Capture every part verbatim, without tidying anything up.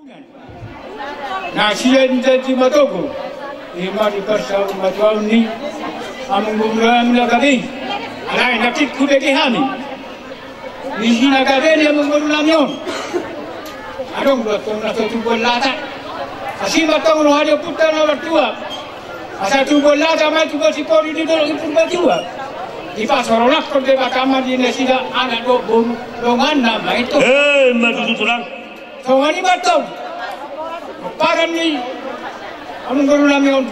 Na sian janji matogu, i ma di parsaur matuaon ni amangboru nami na gabe i. Alai na tingki hubege hami di si na gabe ni amangboru nami on. Adong do tong na so tubuan lata. Asi ma tong roha ni ompunta na martua. Asa tubuan lata ma i tubuan sipori di dolok i Purbatua. Dipasoronahon Debata ma di nasida anak dohot boru donganna ma i tong. Eh, ma tutu tulang. Songon i ma tong pomparan ni amangboru nami on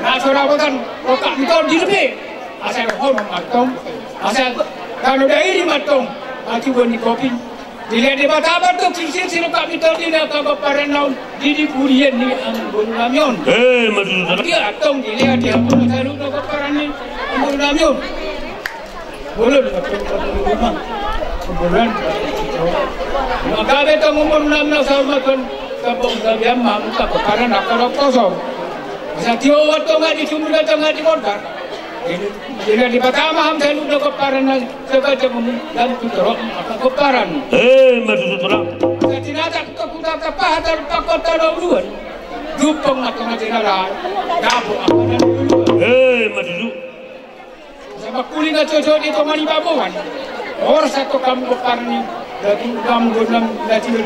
na so dapotan rongkap ni tondi dope. Asa hono ma tong, asa tano dairi ma tong, atubuan ni kopi. Dilehon Debata ma tong sirsir sirongkap ni tondi na angka pomparanna on di di purian ni amangboru nami on. Eh, ma tutu tulang. Dia tong dilehon di hamuna saluhutna pomparan ni amangboru nami on. Boleh, boleh. Boleh. Manggabe tong umur na saur matua, tabo gabe ma hamu angka pomparan na angka na poso. Asa tio tong di sumur tong di bondar. Jadi, jadi di Batam hamu saluhutna pomparan na sebagai mumi dan tutorop angka pomparan. Eh, ma tutu tulang. Asa tinata kuta kuta pahat dan pakota na uluan. Dupang ma tong na tinala. Dabo angka na uluan. Eh, ma tutu. Sabab kuli na cocok di tonga ni baboan. Horas antong hamu pomparan ni datu, hamu gondang datu,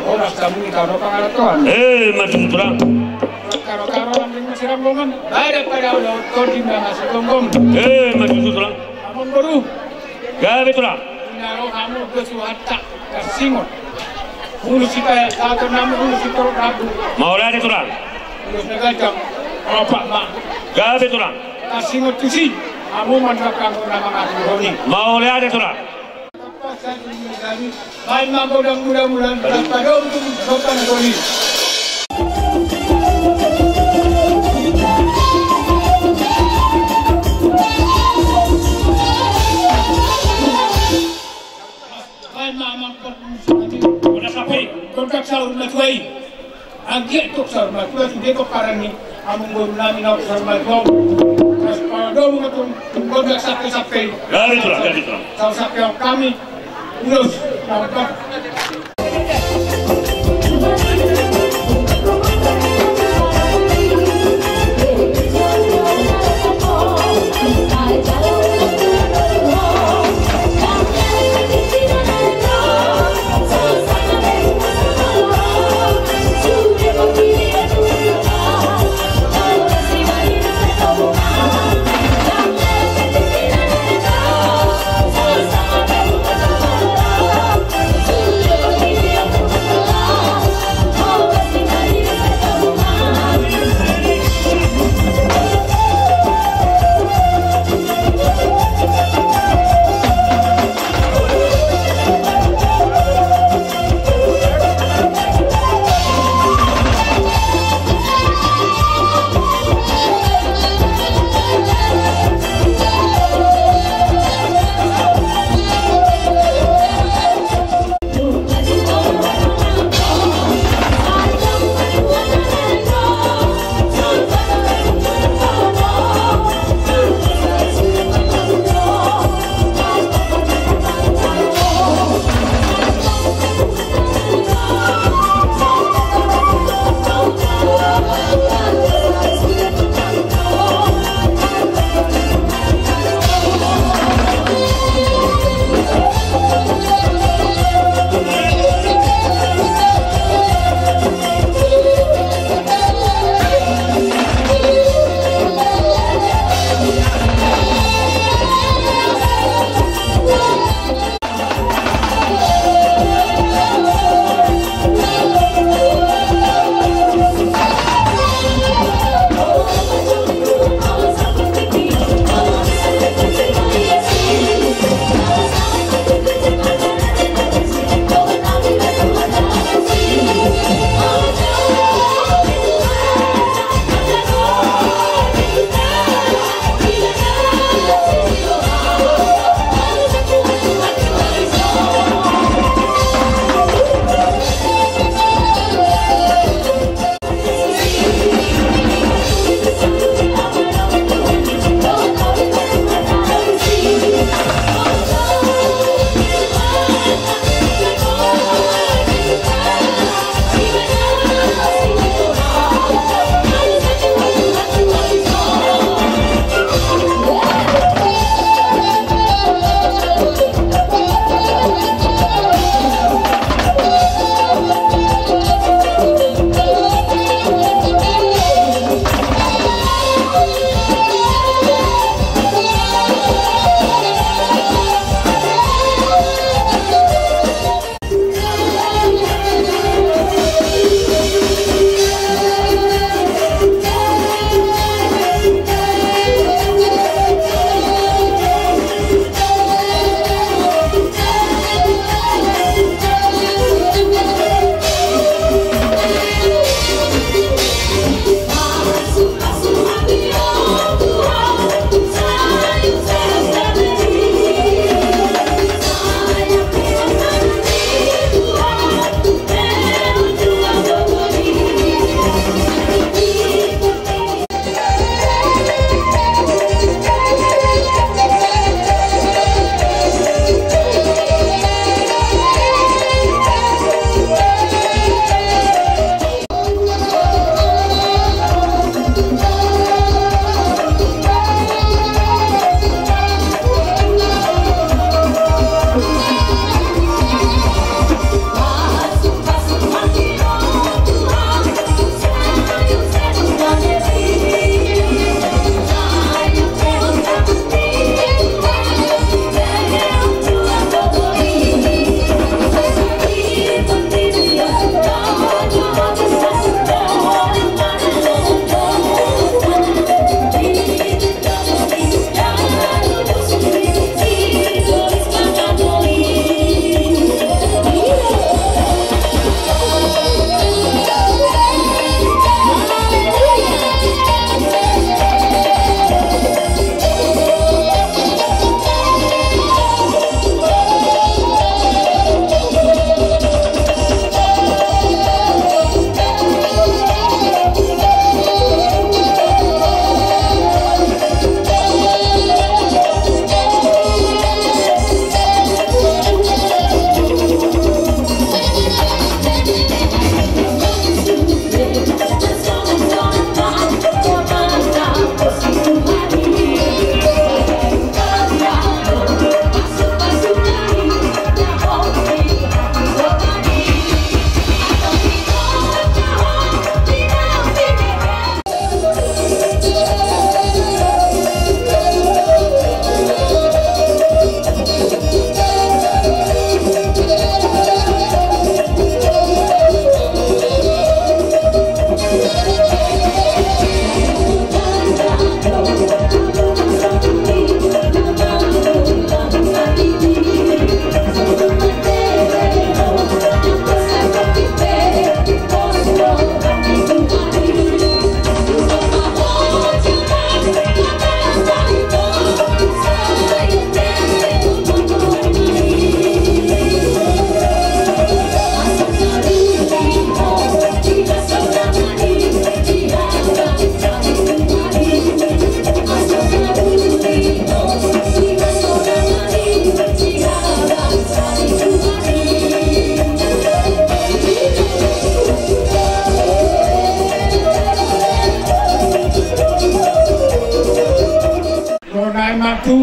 horas hamu di tano pangarantoan. Eh, ma tutu tulang. Taro taro nang di masirang gongan. Badan pada ulo tondi ma masirang gongan. Eh, ma tutu tulang. Amangboru. Gabe tulang. Naro hamu do suhanta. Tarsingot. Ulos i pe, sator nama ulos i torop rambu. Mauliate tulang. Ulos na ganjang. Opat ma. Gabe tulang. Tarsingot tusi. Hamu mandok anggo na mangaturhon i. Mauliate tulang. Baen ma godang muda-muda. Padomu tu sopan soli. Gondang sape. Gondang saur matua i. Anggiat tong saur matua sude pomparan ni amangboru nami na saur matua. Padomu ma tong gondang sape-sape. Gabe tulang, gabe tulang. Saur sape hami. Ulos.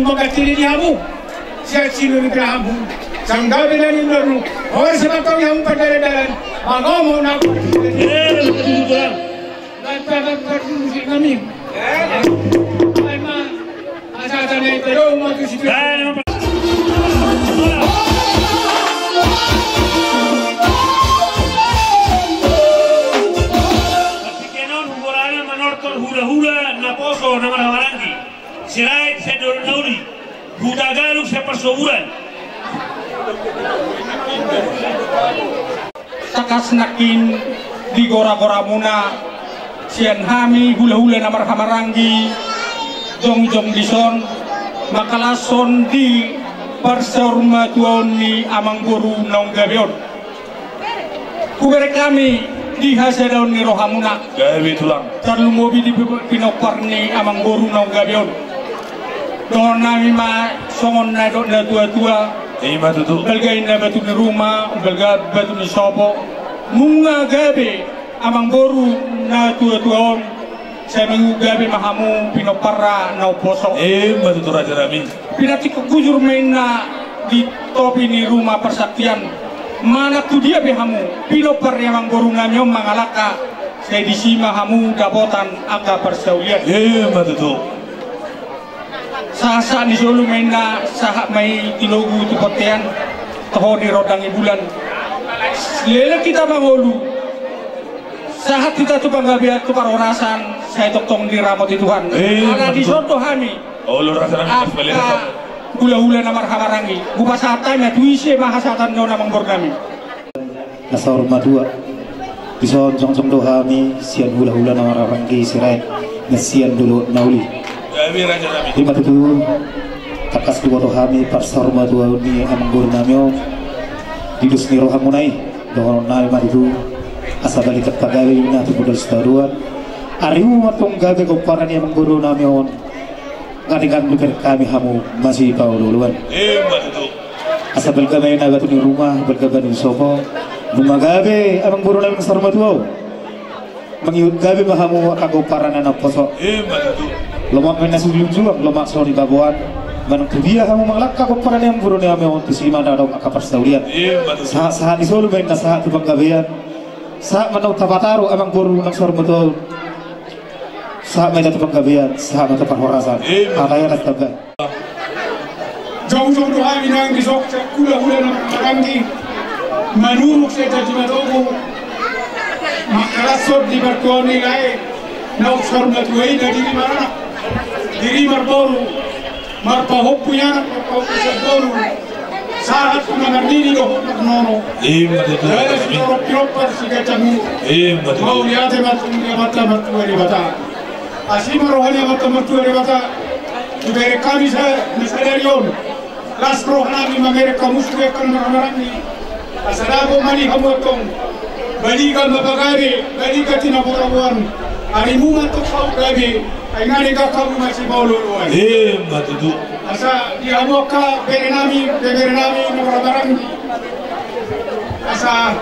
Mangkatili di hamu sian silulu ni hamu. Sanggabe na ninna nu. Ora sebatau hamu pardalan-dalan. Mangomo na. Lantaran parmusik nami. Ai ma. Asal tanda itu dong matu situ. Tapi kenon humorana manortor hula-hula naposo na marhahamaranggi. Sirait sian dolok na uli, Huta Galung sian Parsoburan. Tangkas nangkin di gora-goramuna sian hami hula-hula na marhahamaranggi, jongjong dison, mangkalashon di parsaurmatuaon ni amangboru naung gabe on. Hubereng hami di hasadaon ni rohamuna. Gabe tulang. Tarlumobi di pinompar ni amangboru naung gabe on. Dohonon nami ma songon na nidok ni natua-tua. Ima tutu. Balga inna batu ni ruma, balga batu ni sopo. Nunga gabe amangboru natua-tua on. Sai mangihut gabe ma hamu pinomparna na umposo. Ima tutu raja nami. Pinantikkon hujur ma inna di topi ni ruma parsaktian. Manang tu dia pe hamu pinompar ni amangboru nami on mangalangka, sai disi ma hamu dapotan angka parsaulian. Ima tutu. Sahat-sahat ni solu ma inna, sahat ma i tilogu tu bontean, toho di rondang ni bulan. Leleng hita mangolu. Sahat hita tu panggabean tu parhorasan, sai tongtong diramoti Tuhan. Ima tutu. Ala dison do hami. Olo raja nami. Angka hula-hula na marhahamaranggi, hupasahat hami ma tu ise ma hasahatan ni on amangboru nami. Na saur matua. Dison jongjong do hami sian hula-hula na marhahamaranggi Sirait na sian dolok na uli. Ima tutu. Tangkas diboto hami parsaur matuaon ni amangboru nami on. Di dos ni rohamuna i. Dohonon nami ma tutu, asa balikan pagabe na tu poda Sitaruan. Arimu ma tong gabe gomparan ni amangboru nami on. Nga denggan dibereng hami hamu masipaolo-oloan. Ima tutu. Asa balga ma inna batu ni ruma, balga batu ni sopo. Nunga gabe amangboru nami na saur matua on. Mangihut gabe ma hamu angka gomparan na umposo. Ima tutu. Lomak ma inna sujunjuang, lomak songon i baboan. Manang tu dia hamu mangalangka gomparan ni amangboru nami on, tusi ma na adong angka parsaulian. Ima tutu. Sahat-sahat ni solu ma inna sahat tu panggabean. Sahat ma na tapataru amangboru na saur matua on. Sahat ma hita tu panggabean, sahat ma tu parhorasan. Ima. Hata i atas tamba. Jongjong do hami nang di son sian hula-hula na marhahamaranggi. Manuruk sian janji matogu. Mangkalashon di partuaon ni lae. Naung saur matua i na diri maranak, diri marboru, marpahompu ni anak, marpahompu sian boru. Sahat tu na marnini dohot marnono. Ima tutu. Jala sitorop pinompar siganjang umur. Ima tutu. Mauliate ma tu Amanta Martua Debata. Asi ma roha ni Amanta Martua Debata. Dibereng hami sa na sadari on. Las roha nami mamereng hamu sude angka na marhahamaranggi. Asa dapot ma di hamu antong. Balikan ma pagabe, balikan tinabo-taboan. Arimu ma antong saut gabe. Ai nga denggan hamu masipaolo-oloan. Ima tutu. Asa di hamu angka bere nami, bebere nami na marhahamaranggi. Asa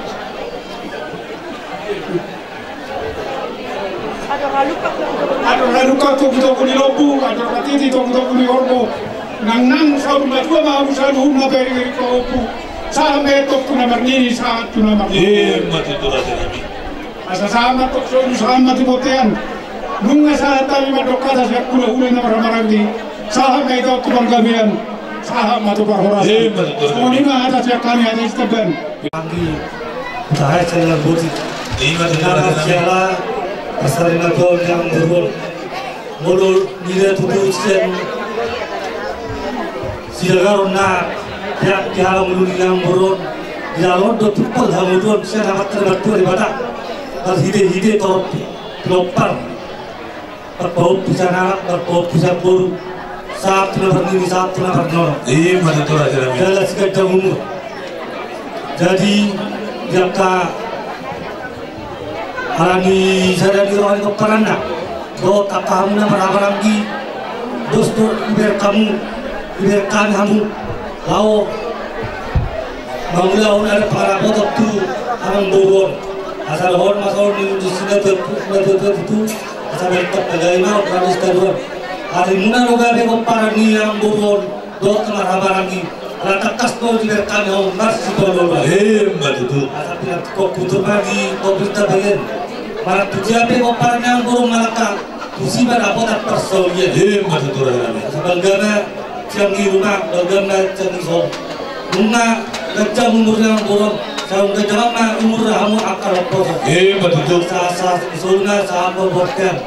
Andor halumpang togu-togu ni lombu, andor hatiti togu-togu ni horbo. Nang nang saur matua ma hamu saluhutna, bere-bere pahompu. Sahat ma i antong tu na marnini, sahat tu na marnono. Ima tutu raja nami. Asa sahat ma antong solu, sahat ma tu bontean. Nunga sahat hami mandok hata sian hula-hula na marhahamaranggi. Sahat ma hita tu panggabean, sahat ma tu parhorasan. Ima tutu. Songon i ma hata sian hami, hata sitambaon. Anggi, tahe saya buti. Ima tutu. Nama siala, asal lima tahun yang turun. Mulu nida tutu sen. Sida garon na, ya, di halam mulu nida yang turun. Di halam do tupul hamu turun, saya dapat terbantu di batak. Pas hide-hide torop, pelopar. Marpahompu sian anak, marpahompu sian boru. Sahat tu na marnini, sahat tu na marnono. Ima tutu raja nami. Jala siganjang umur. Jadi, jaka alani sada ni roha ni gomparanna. Dohot angka hamu na marhahamaranggi. Dos do dibereng hamu, dibereng hami hamu. Laho mangulahon adat pangarapoton tu amangboru on. Asa dohonon ma songon nidok ni natua-tua tutu. Asa balikan pagabe ma on, rami sitaruan. Harimuna do gabe pomparan ni amangboru on dohot marhahamaranggi. Ala tangkas do dibereng hami hamu marsipaolooloan. Emma tutu. Asa pinantikhon hututur ma di topi ta bagian. Manang tu dia pe pomparan ni amangboru on manang tu dia ma dapotan parsaulian. Emma tutu raja nami. Asa balga ma sian di rumah, balga ma sian di son. Nunga ganjang umur ni amangboru on, sai ganjang ma umur hamu angka na poso. Emma tutu. Asa, asa, solu ma, asa, angka bortean.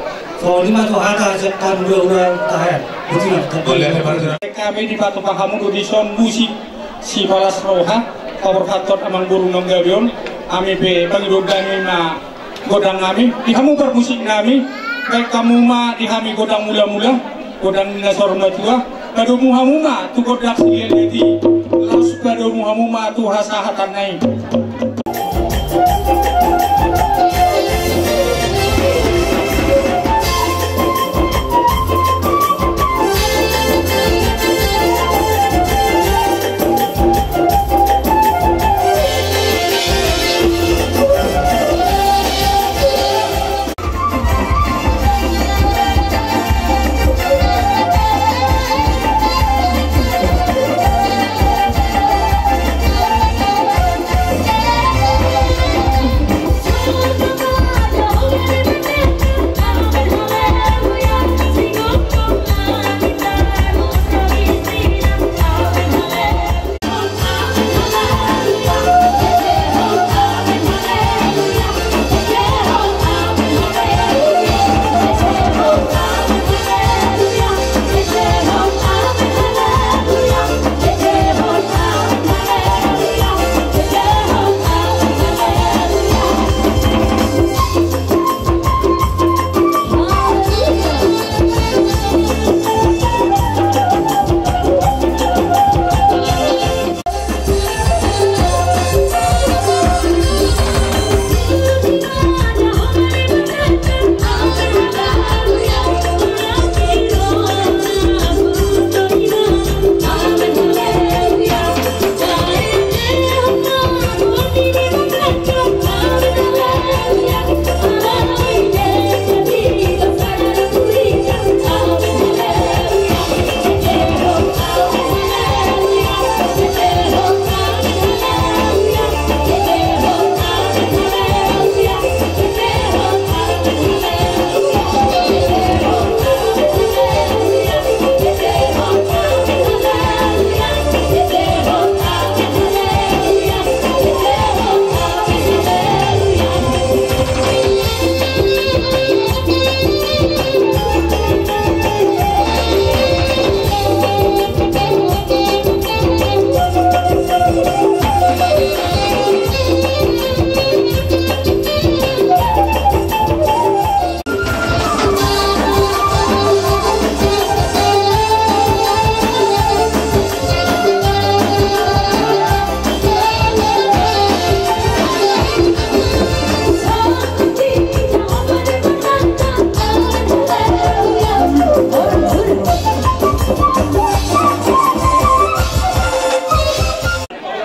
Songon i ma tu hata sian hami hulahula Tahaean. Boti ma. Kami dipatupa hamu do dison musik sipalas roha, paborhathon amangboru na gabe on. Hami pe pangidoan nami ma gondang nami, di hamu parmusik nami, baen hamu ma di hami gondang mulamula, gondang ni na saur matua, padomu hamu ma tu gondang sileleti, laos padomu hamu ma tu hasahatan na i.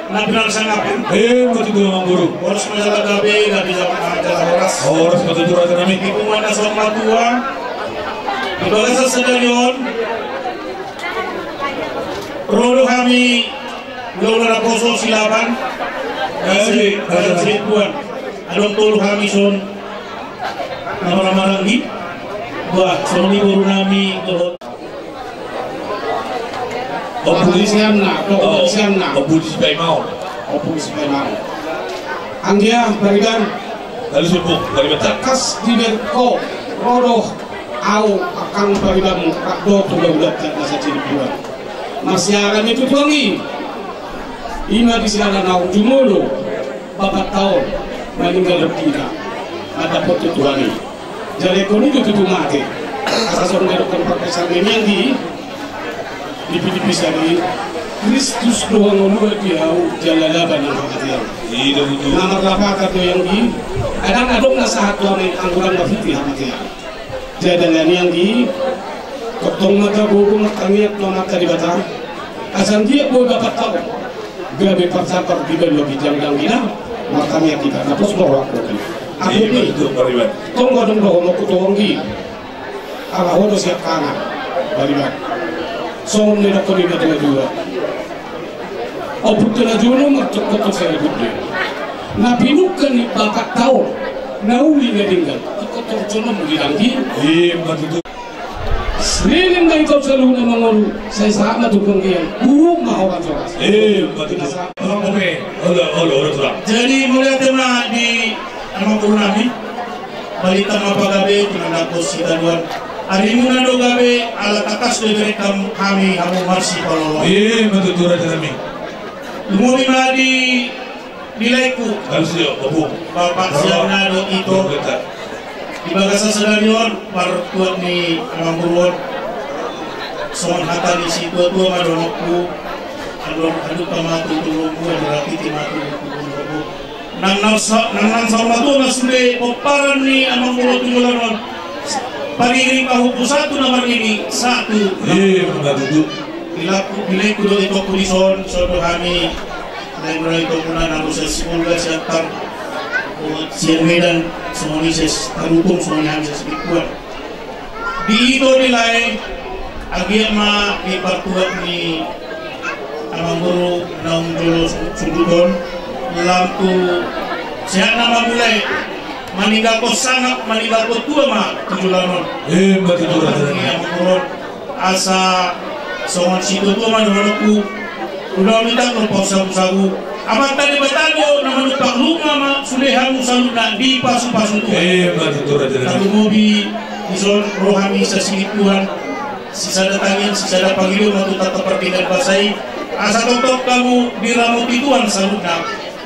Na pinarsangapi. Eh, betul, Amang Guru. Horas ma jala gabe, na di jala, jala horas. Horas ma tutu, raja nami. Di punguan na saur matua. Di bagasan sadari on. Ro do hami, hulahula Naposo Silaban. Eh, si, raja nami. Adong tolu hami son. Na marhahamaranggi. Buat, songon i boru nami, dohot. Ompu di sianna, ompu di sianna. Ompu di Sipaimaon. Ompu di Sipaimaon. Anggia, pariban. Lalu sibuk, pariban. Tangkas dibereng ho, ro do au, angkang paribanmu, rap dohot hulahulanta na sajirimbuan. Marsiaran ma i tutu anggi. I ma di siaran au jumolo. Bapanta on maninggal dohot hita, mandapot tu Tuhan i. Jala ingkon i do tutu mate. Asa songon na didokkon parpesan ni anggi, di Pilippi sada i, Kristus do hangoluan di ahu jala laba ni hamatean. I do tutu. Na marlapatan do i anggi, adong adong na sahat tu hami anggo dang marhite hamatean. Jala dangani anggi, tongtong ma tagogo martangiang tu Amanta Debata. Asa anggiat boi bapanta on gabe parsabar di balu ginjang dangina. Martangiang hita, na pos do rohangku. Aku ni tonggo adong dohononku tu ho anggi. Ala ho do siap tangan. Songon na nidok ni natuatua. Ompunta na jolo martongkot tu sada gundul. Na pinungka ni bapak taon. Na uli na denggan. Tongkot torjonom di danggi. Ima tutu. Leleng ma i tu saluhutna mangolu. Sai sahat ma tu panggian. Burung ma horas-horas. Ima tutu. Jadi mauliate ma di amangboru nami. Balintang ma pagabe, tinandangkon sitadoan. Arimuna do gabe, ala tangkas do iberengkon hami hamu marsipaloloan. Ima tutu raja nami. Lumobi ma di, di laengku. Bapak Sianna dohot ito. Di bagasan sadari on, partuat ni amangboru on. Songon hata ni situatua ma dohononku. Andor haduka ma tu tulungku, andor hatiti ma tu tulungku. Nang nang sa-, nang nang saur matua ma sude pomparan ni amangboru tu joloan on. Pariring pahompu satu na marnini satu. Ima tutu. Di laengku, di laengku do itongku dison, songon hami. Laengku do itongku na nang sian Sibolga, Siantar, sian Medan, songon i sian Tarutung, songon i hami sian Sipipuan. Di ito di lae, anggiat ma di partuat ni amangboru naung jolo sundut on, lam tu sehat na mamulai, maninggalkon sangap, maninggalkon tua ma tu joloan on. Ima tutu raja nami. Amangboru on, asa songon situatua ma dohononku. Ulaon ni tangkol pau sagu-sagu. Amanta Debata do na manumpak, lumobi ma sude hamu saluhutna dipasu-pasu Tuhan. Ima tutu raja nami. Tarlumobi dison ro hami sasingkop Tuhan. Sisada tangiang, sisada pangidoan ma tu Debata pardenggan basa i. Asa tongtong hamu diramoti Tuhan saluhutna.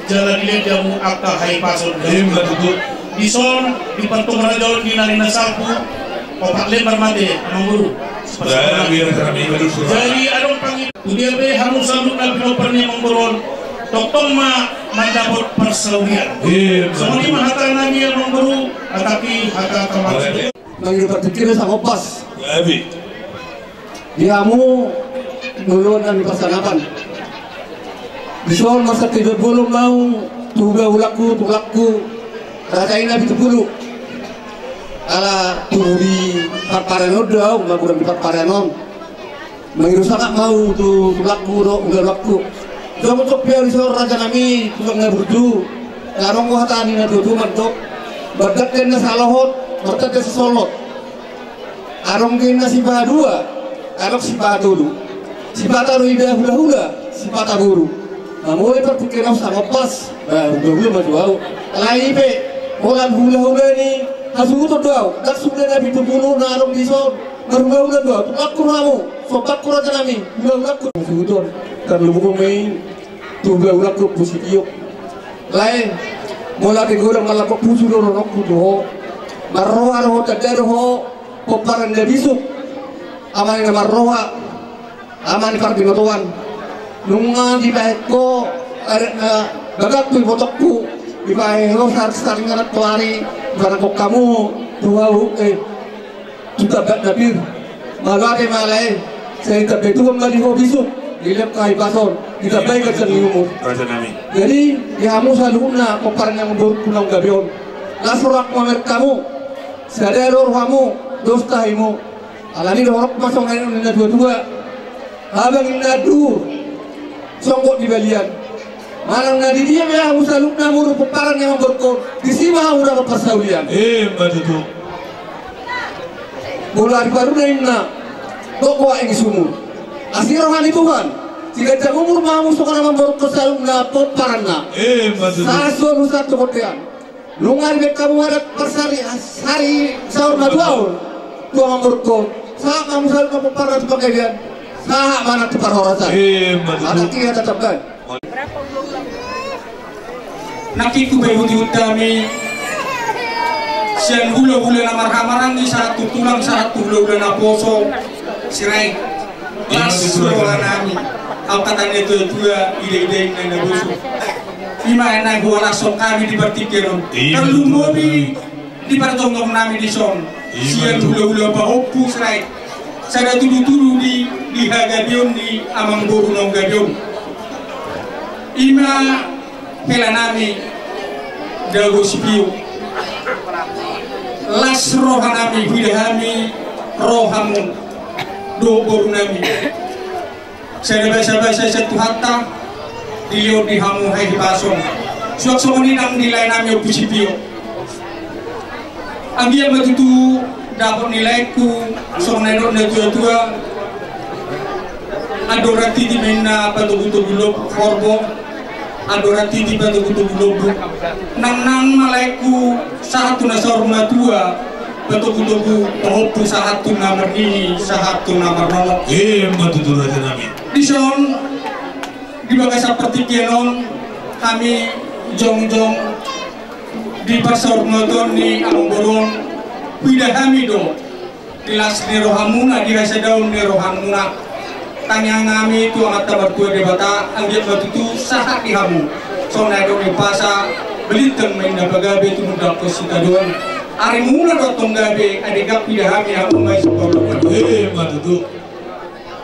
Jala dilehon hamu angka hahipason. Ima tutu. Dison di partonga raja on di nari na salpu. Opat lembar ma te, amangboru. Jadi adong pangi-, tu dia pe hamu saluhutna pinompar ni amangboru on, tongtong ma mandapot parsaulian. Songon i ma hata nami amangboru, hata i hata kamar. Mangido partingkian sangkopas. Di hamu, ngolu nami parsangapan. Dison marsatidor bolon ma au tu hulahulangku, tu hulangku. Raja i na pitu pulu. Ala tubu di parparean on do au, magodang di parparean on. Mangido sangap ma au tu, tu hulangku dohot hulahulangku. Jolo pe au dison raja nami, tu na burju. Adong do hata ni natuatua mandok. Mardalan na salohot, mardalan na sasolot. Adong do na sipata dua, adong sipata tolu. Sipata do iba hulahula, sipata boru. Mamoloi partingkian au sangkopas, ba hulahula ma jo au. Alai i pe, holan hulahula ni hasuhuton do au. Ndang sude na pitu pulu na adong dison, marhulahula do au. Tulangku hamu, sombangku raja nami, hulahulangku. Hasuhuton, tarlumobi ma i tu hulahulangku Ompu Sitio. Lae, molo ate godang mangalaho pusu do dohononku tu ho. Marroha do ho, tanda do ho pomparan na bisuk. Ama ni na marroha, ama ni parbinotoan. Nunga dibahen ho adat na bagak tu ibotongku, dibahen ho sar-, saringanan tu ari, dibahen ho hamu tu hau, eh, tu tambat na pir. Mauliate ma lae, sai ditambai Tuhan ma di ho bisuk, dilehon hahipason, ditambai ganjang ni umur. Jadi di hamu saluhutna pomparan ni amangborungku naung gabe on, las rohangku mamereng hamu. Sada do rohamu, dos tahimu. Alani dohononku ma songon na nidok ni natuatua. Habang inna duhur, songgot di balian. Manang na di dia pe hamu saluhutna molo pomparan ni amangborungkon, disi ma hamu dapot parsaulian. Ima tutu. Molo ari paruna inna, dok ho aek ni sumur. Asi roha ni Tuhan, siganjang umur ma hamu songon amangborungkon saluhutna pomparanna. Ima tutu. Sahat solu sahat tu bontean. Nunga dibahen hamu adat parsari, sari saur matuaon. Tu amangborungkon. Sahat ma hamu saluhutna pomparan tu panggabean. Sahat ma nang tu parhorasan. Ima tutu. Hata i hata tambai. Nangkin tu bayu tu hutami. Sian hulahula na marhahamaranggi sahat tu tulang sahat tu hulahula naposo. Sirait. Las roha nami, angka hata ni natuatua, ida-ida inna na bosok. Ima na huhalashon hami di partingkian on. Ima tutu. Tarlumobi di partonggong nami dison. Ima tutu. Sian hulahula pahompu Sirait. Sada tudutudu di, di hagabeon ni amangboru naung gabe on. Ima hela nami Dago Sipio. Las roha nami, huida hami rohamu. Dohot boru nami. Sai na basa-basa sian Tuhanta, dilehon di hamu hahipason. Suang songon i nang di lae nami Ompu Sipio. Anggiat ma tutu dapot ni laengku, songon na nidok ni natua-tua. Andorang titi ma inna patogu-togu lobu horbo. Andorang titi patogu-togu lobu. Nangnang ma laengku sahat tu na saur matua, patogu-togu pahompu sahat tu na marnini, sahat tu na marnono. Emma tutu raja nami. Dison, di bagasan partingkian on, hami jongjong di parsaurmatua ni amangboru on, huida hami do di las ni rohamuna, di hasadaon ni rohamuna. Tangiang nami tu Amanta Martua Debata, anggiat ma tutu sahat di hamu. Songon na nidok ni umpasa, balintang ma inna pagabe tumundalhon sitadoan. Arimuna do tong gabe, adi gap huida hami hamu ma i sipoloan. Emma tutu.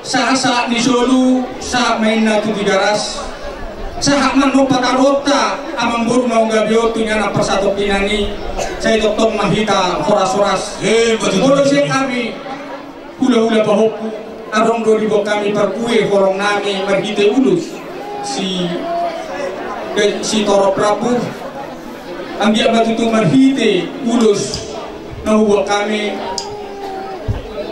Sahat-sahat ni solu, sahat ma inna tu Tigaras. Sahat ma inna pataronta, amangboru naung gabe on tu inganan parsatongkinan i, sai tongtong ma hita horas-horas. Emma tutu. Molo sian hami hula-hula pahompu, adong do diboan hami parbue holong nami marhite ulos si, si torop rambu. Anggiat ma tutu marhite ulos na huboan hami,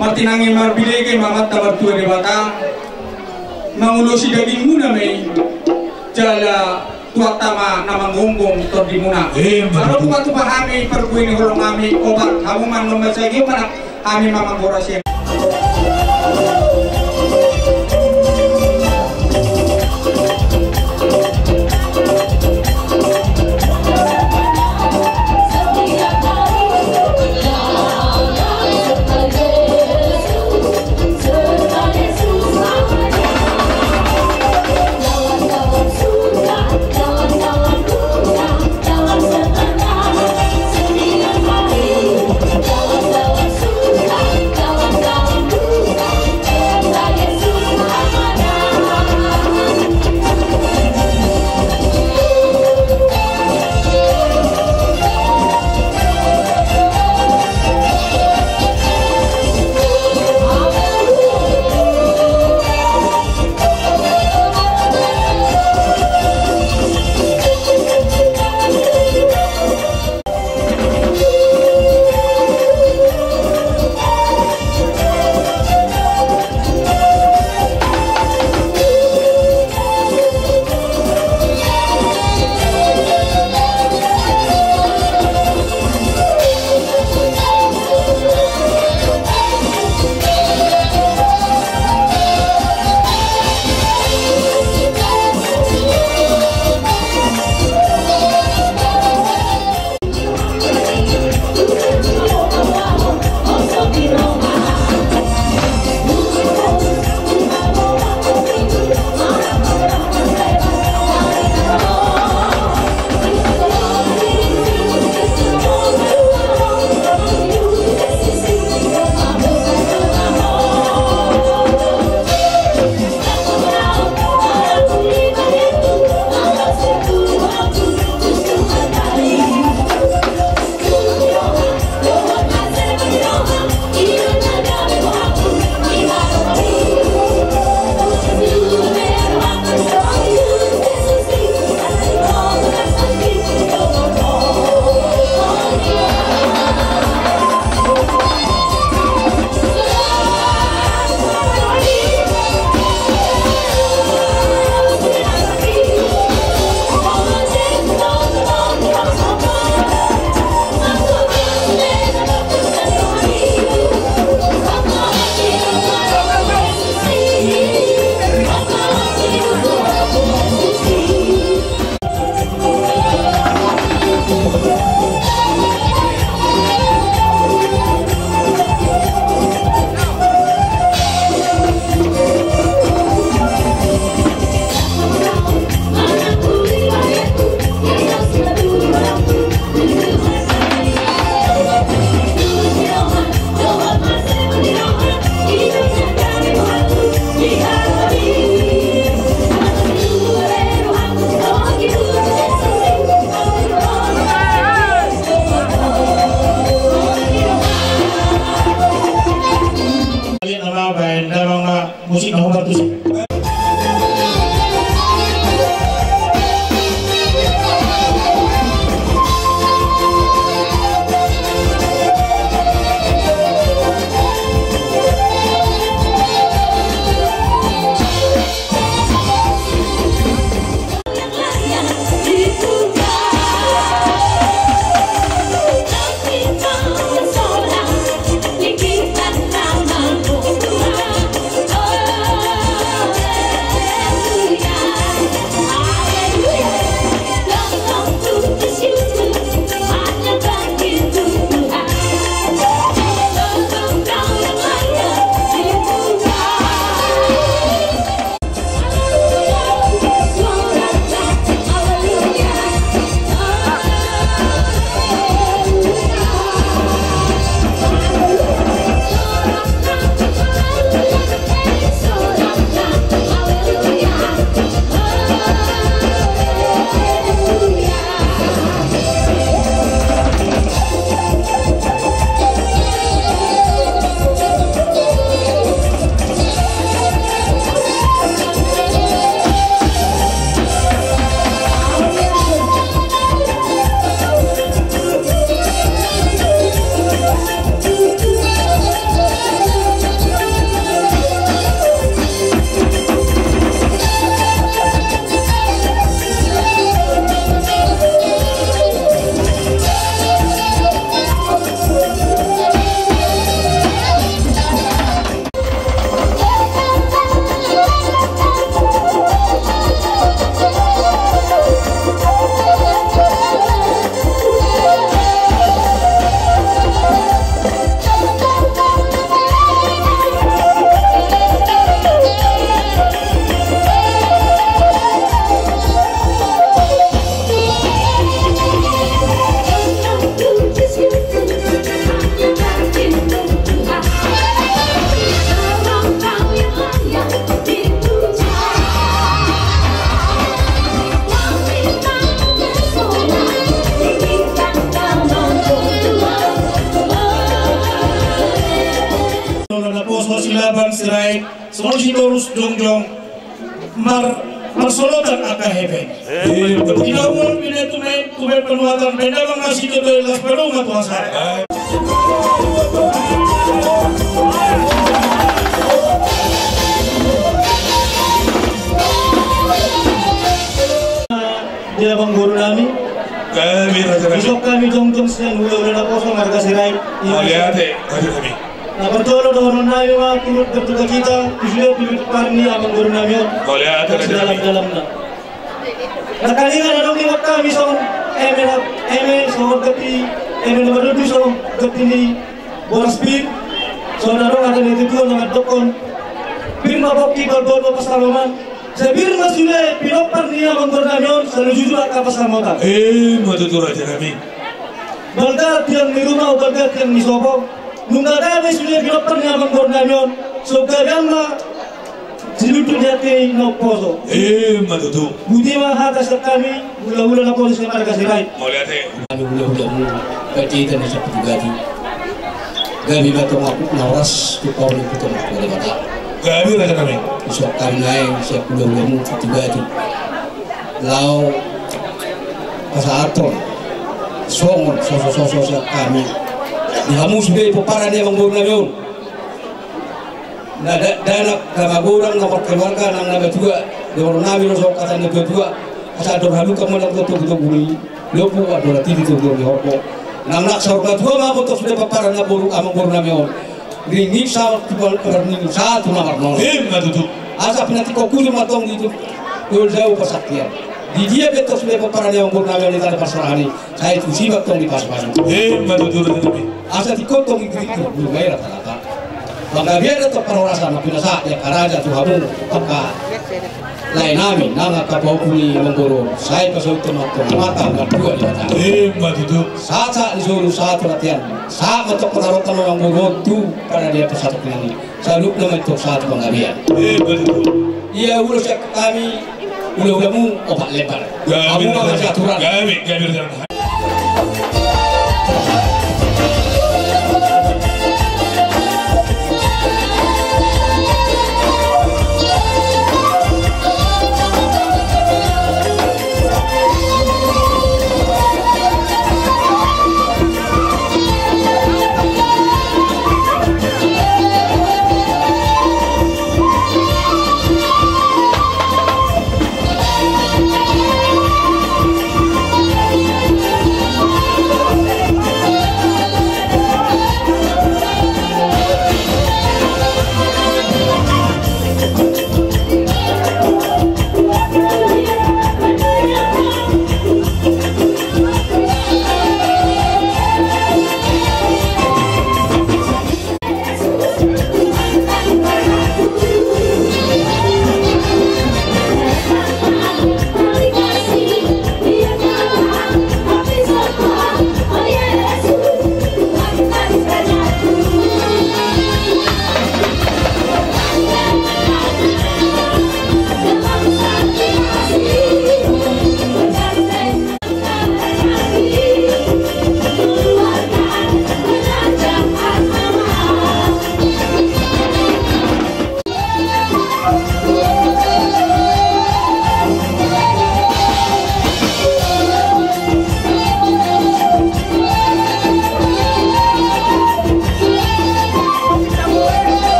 martinangi marbinege ma Amanta Martua Debata, mangulosi dagingmuna ma i, jala Tuhanta ma na manggomgom tondimuna. Emma tutu. Adong ma tutu hami parbue ni holong nami, opat, hamu ma annon mansai gio ma nang hami ma manggoras i. Sirait, songon sitorus jongjong, mar-, marsolotan angka hepeng. Pinaungol, pinatumen, tumen panuatan, baen damang na sitotoi, las padomu ma tu hasahatan. Di amangboru nami. Gabe raja nami. Dison hami jongjong sian hulahula naposo marga Sirait. Mauliate, raja nami. Na parjolo dohonon nami ma turut berduka cita tu sude pinompar ni amangboru nami on. Mauliate, raja nami. Dalam-dalamna. Nangkaningan adong di hami songon eme na, eme songon gati, eme na mardodu songon gati ni boras pir. Songon adong hata ni natuatua na mandokkon: Pir ma pongki, bolbol ma pansalongan. Sai pir ma sude pinompar ni amangboru nami on, sai jujur angka pansamotan. Ima tutu, raja nami. Balga tiang ni ruma, balga tiang ni sopo. Nunga gabe sude pinompar ni amangboru nami on, so gabe ma silunduk ni aek i na umposo. Ima tutu. Boti ma hata sian hami hulahula naposo sian marga Sirait. Mauliate. Hami hulahulamu, panjaitan ni sian Pitugati. Gabe ma tong apuku na horas tu parumaen ni Puta Martua Debata. Gabe, raja nami. Dison hami naeng sian hulahulamu Pitugati laho pasahathon songon sosososo sian hami di hamu sude pomparan ni amangboru nami on. Na da-, dakdanak na magodang, na markeluarga, nang na matua, dohonon nami do songon hata ni natuatua: Asa andor halumpang ma nang togutogu ni lombu, andor hatiti togutogu ni horbo. Nang na saur matua ma boto sude pomparan ni amangboru, amangboru nami on. Ringing sahat tu pal-, ringing sahat tu na marnono. Ima tutu. Asa pinantikhon hujur ma tong di tu-, tu jolo parsaktian. Di dia be tong sude pomparan ni amangboru nami on di tano parserahan i, sai tusi ma tong di pasupasu. Ima tutu, raja nami. Asa tingkos tong di giri-giri, bulu ma i rata-rata. Panggabean dohot parhorasan ma pinasahat ni angka raja tu hamu angka lae nami nang angka pahompu ni amangboru on, sai pasauthon ma tong mata martua Debata. Ima tutu. Sahat-sahat ni solu, sahat tu haratean, sahat ma tong pansamotan ni amangboru on tu paradaton sahat tu nangkin i. Saluhutna ma tong sahat tu panggabean. Ima tutu. Ia ulos sian hami hulahulamu Opat Lembar. Gabe, hamu ma raja nami. Siaturan. Gabe, gabe, raja nami.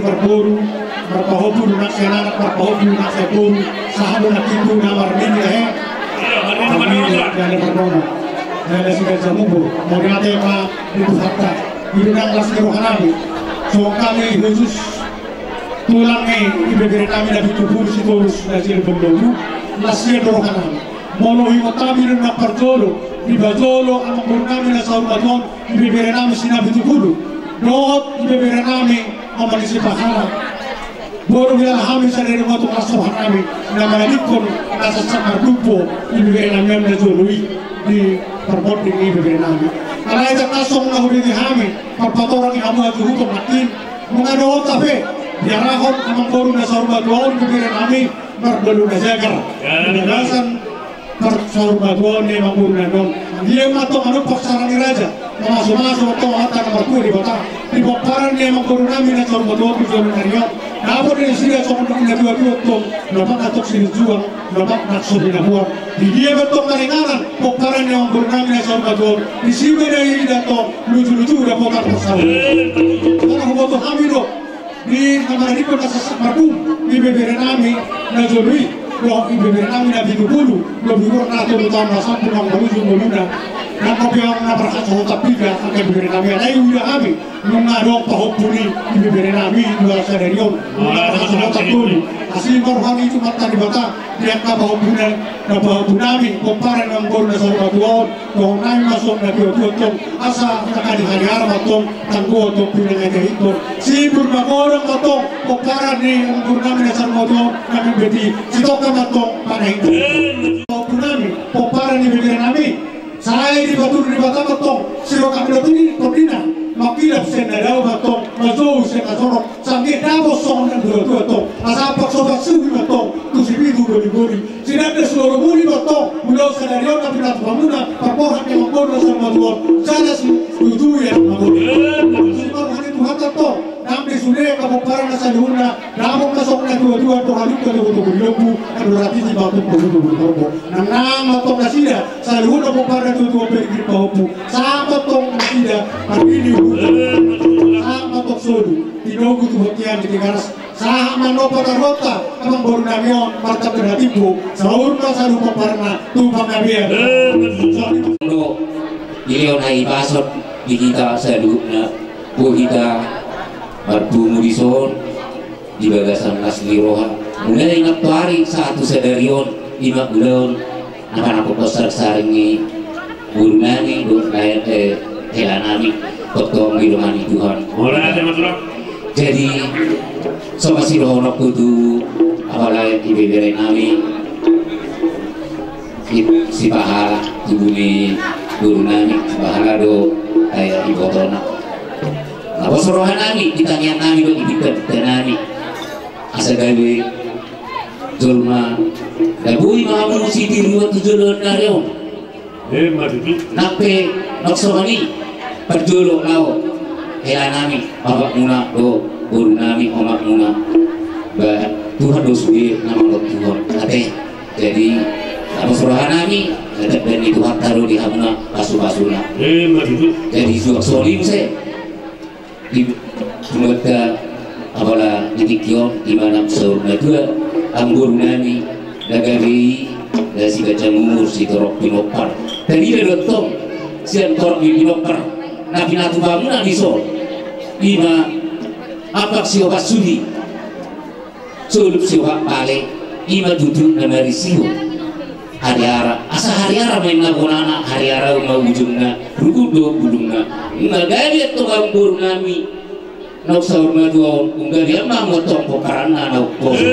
Marboru, marpahompu do nang sian anak, marpahompu do nang sian boru, sahat do nangkin tu na marnini, eh. Marnini, marnini, jala mardongan. Jala siganjang umur, mauliate ma di Tuhanta. I do nang las ni rohanami. Songon hami khusus tulang ni ibebere nami na pitu pulu Sitorus na jolo, las ni rohanami. Molo huingot hami do nang parjolo, di parjolo amangboru nami na saur matua on, ibebere nami si na pitu pulu. Dohot ibebere nami amang ni Sipahala. Boru, hualap hami sadari on tu las rohanami na manadingkon na sahat mardumpo ibebere nami on na jolo i di parbonding ni ibebere nami. Alai tangkas songon na hubege hami, parpatorang i hamu hajuhuton nangkin, nunga dohot hape diarahon amangboru na saur matua on ibebere nami mardalan na jagar. Di bagasan parsaur matua ni amangboru nami on. Dia ma tong anu paksara ni raja. Mamasu-masu tong hata na martua Debata. Di pomparan ni amangboru nami na saur matua on tu joloan ni ari on. Dapot do nasida songon na tua-tua tong. Dapot na tong silinjuang. Dapot na so pinabuang. Di dia ma tong maringanan. Pomparan ni amangboru nami na saur matua on. Disi ma nasida tong luju-luju dapotan parsaoran. Karena huboto hami do. Di na manadingkon na sahat mardumpo ibebere nami na jolo i, dohot ibebere nami na pitu pulu, lobi umurna tolu taon na sampulu nang marujung ngoluna. Nang kopi on na parhata hota pida angka ibebere nami, alai huida hami nunga adong pahompu ni ibebere nami di bagasan sadari on. Nunga parhata hota tolu. Asi ma roha ni Tuhanta Debata di angka pahompuna, na pahompu nami pomparan ni amangboru na saur matua on. Dohonon nami ma songon na tua-tua tong, asa na hadi-hadi ara ma tong, tangguhon tong pinangido-ido. Sibur magodang ma tong pomparan ni amangboru nami na saur matua on, na mambahen i sitongka ma tong panahinta. Pahompu nami, pomparan ni ibebere nami, sai dipatudu Debata ma tong sirongkap ni tondina, mangkilap sian na dao ma tong, manjou sian na jorok, sangge dapot songon na tua-tua tong, asa pasu-pasu ma tong tu sipitu goli-goli. Sinanda suhoro muli ma tong, ulaon sadari on na pinatupa muna, parborhat ni amangboru na saur matua on, jala si tutu ia na mangoli. Simarhani Tuhanta tong, nang di sude angka pomparan na saluhutna, dapot ma songon na tua-tua, andor halumpang togu-togu ni lombu, andor hatiti ma tong togu-togu ni horbo. Nang, nang ma tong nasida, saluhutna pomparan na tua-tua on pe di pahompu, sahat ma tong nasida, marnini huhut. Sahat ma tong solu, tinogu tu bontean di Tigaras, sahat ma nopa taruhonta, amangboru nami on, martamba na timbo, saur masaur pomparanna, tu panggabean. Do, dilehon hahipason di hita saluhutna, boi hita marpungu dison, di bagasan las ni roha. Mulai nang tu ari sahat tu sadari on, i ma ulaon na panapothon saring-saring ni boru nami dohot lae, eh, hela nami, tongtong didongani Tuhan. Mauliate ma tulang. Jadi, so ma sidohononku tu apala ibebere nami, i, Sipahala, tubu ni boru nami, Sipahala do, eh, ibotona. Na pos roha nami, di tangiang nami do, di pinta-pinta nami. Asa gabe jolma na boi ma hamu sitiruon tu joloan ni ari on. Emma tutu. Nang pe nang songon i parjolo laho hela nami, bapakmuna do boru nami, omakmuna. Ba Tuhan do sude na mangontihon. Ate. Jadi na pos roha nami, tetap denggan ni Tuhanta do di hamuna pasu-pasuna. Emma tutu. Jadi suang songon i muse. Di, di mata apala di tingki on, di mana saur matua, amangboru nami, na gabe i, na siganjang umur, sitorop pinompar. Tarida do tong sian torop ni pinompar na pinatupa muna dison. I ma ampak siopat suhi. Solup siopat bale, i ma tutu na marisihon hariara. Asa hariara ma inna bonana, hariara ma ujungna, rugun do bulungna. Nunga gabe antong amangboru nami naung saur matua on, nunga gabe ma antong pomparanna naung poso.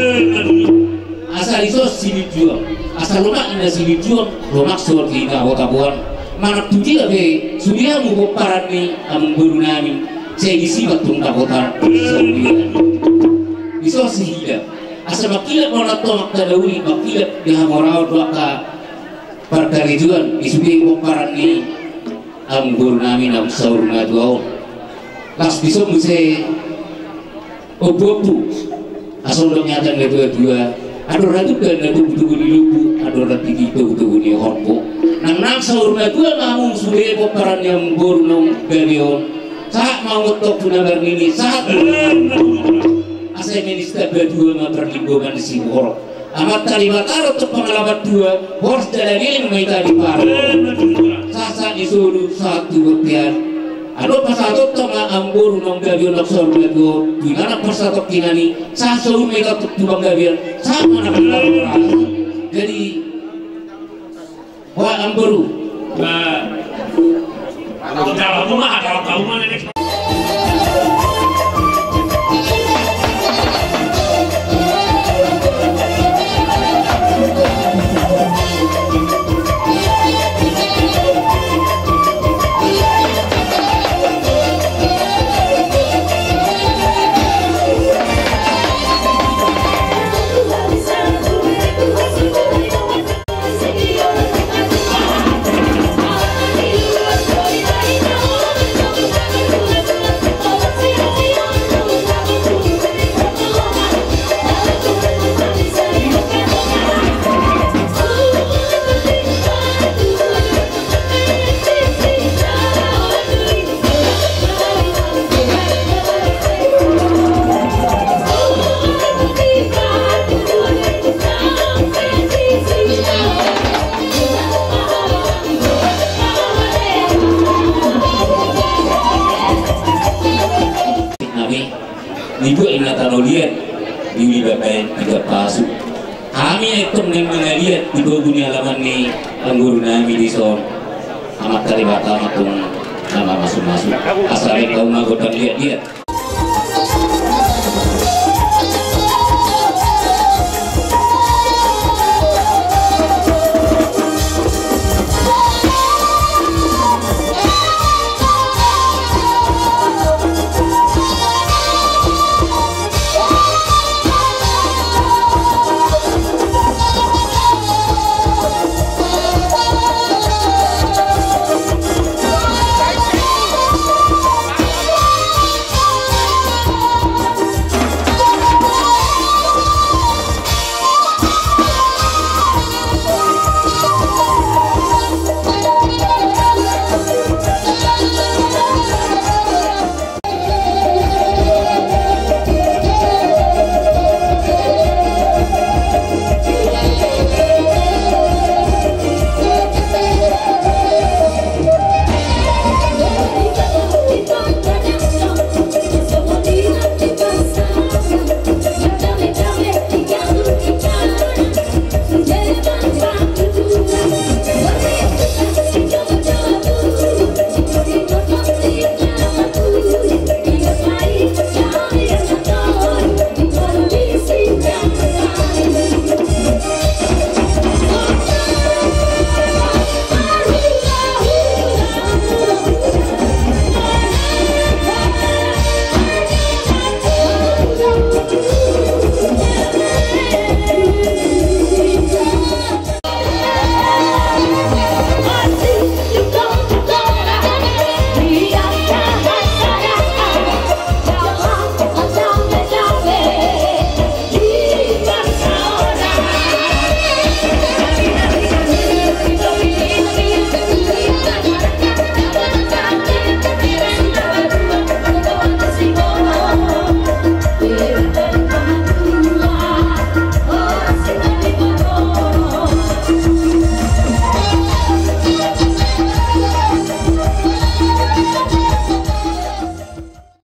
Asa dison silinjuang, asa lomak inna silinjuang, lomak songon di tabo-taboan. Manang tu dia pe sude hamu pomparan ni amangboru nami, sai disi ma antong dapotan songon dia. Dison sihidang. Asa mangkilap ma antong angka na uli, mangkilap di hamoraon do angka parkarejoan, di sude pomparan ni amangboru nami naung saur matua on. Laos dison muse ompu-ompu. Asa undang ni hata ni na tua-tua. Andor na tunggal na togu-togu ni lombu, andor na titi togu-togu ni horbo. Nang, nang saur matua ma hamu sude pomparan ni amangboru naung gabe on. Sahat ma ungkot Ompu na Marnini, sahat. Asa i ma di sitamba dua ma parlinggoman ni siborok. Amanta Debata do tong pangalaman dua, horas jala leleng ma hita di parro. Sahat-sahat ni solu, sahat tu bontean. Adong pasahatonta ma amangboru naung gabe on, naung saur matua on, tu inganan parsatongkinan i, sahat solu ma hita tu panggabean, sahat ma na. Jadi, wah, amangboru. Nah. Dalam rumah, dalam rumah ini. Nami, dibuat inna tano liat, di uli babaen tiga pasu. Hami na tong naeng mangaliat di togu ni alaman ni amangboru nami dison. Amanta Debata ma tong na mamasu-masu. Asa ringkot ma gondang liat-liat.